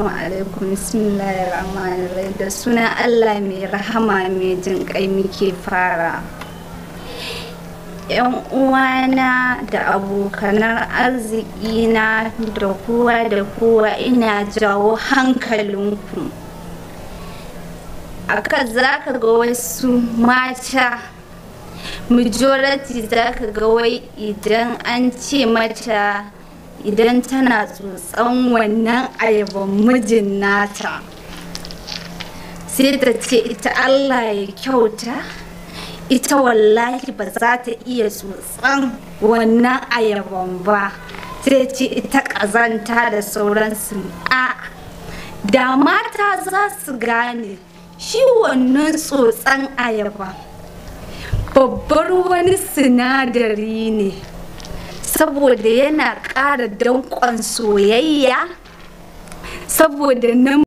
Assalamu alaikum, bismillahirrahmanirrahim. Da sunan Allah mai rahama mai jin kai muke fara. Yan uwana da abokanan arzikina da kowa da kowa, ina jawo hankalinku. Akan za ka ga wasu mata, majority za ka ga wai idan an ce mata idan tana tsotson wannan ayaban mijin nata, sai ta ce ita Allah ya kyauta, ita wallahi ba za ta iya tsotson wannan ayaban ba, sai ce ita ƙazanta da sauransu. A da mata za su gane shi wannan tsotson ayaba babbar wani sinadari ne, saboda yana ƙara danƙon soyayya, saboda nan